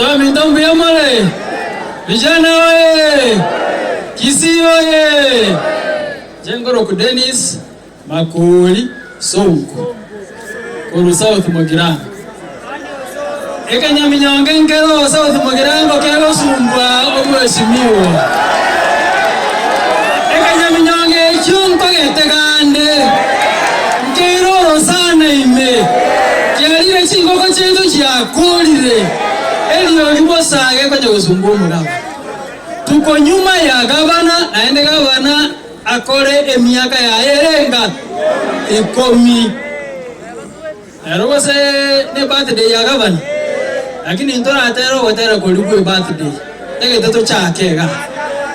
Baminto mbuya more? Vijana oye! Kisii oye! Inche nkorokwa Dennis Makori Sonko korwa South Mugirango. Ekanyaminyonge nkero South Mugirango kegosumbwa omweshimiwa. Ekanyaminyonge ekio ntogete gande nkeire orosana ime, kiarire chingoko chiaito chiakorire, eriogi bosa gekonya gosumbwa omogaba. Tuko nyuma ya gavana, naende gavana akore emiaka yaye ere enga ikomi. Ero gose ne birthday ya gavana, lakini ntoratere ogotera koria kwe birthday. Ntagete tochake iga,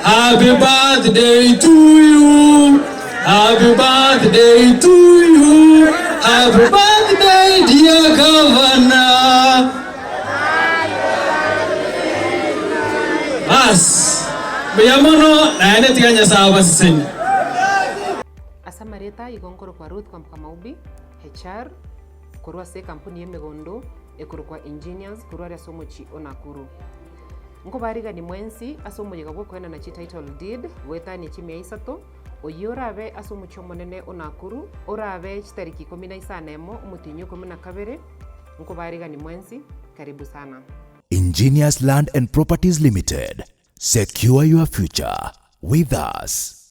Happy birthday to you, happy birthday to you, happy birthday dear governor. Bas, mbuya mono naende tiga Nyasae abasesenie. Ase amarieta igo nkorokwa Ruth Kwamboka Maubi, HR, korwa ase ekampuni y'emegondo ekorokwa Engineers korwa aria ase omochie o Nakuru. Nkobarigani mwensi ase omoyega bw'okoenana chititle deed goetania chimia isato, oyio orabe ase omochie omonene o Nakuru, orabe chitariki ikomi na isano emo omotienyi o ikomi na kabere, nkobarigani mwensi, karibu sana. Engineers Land and Properties Limited, secure your future with us.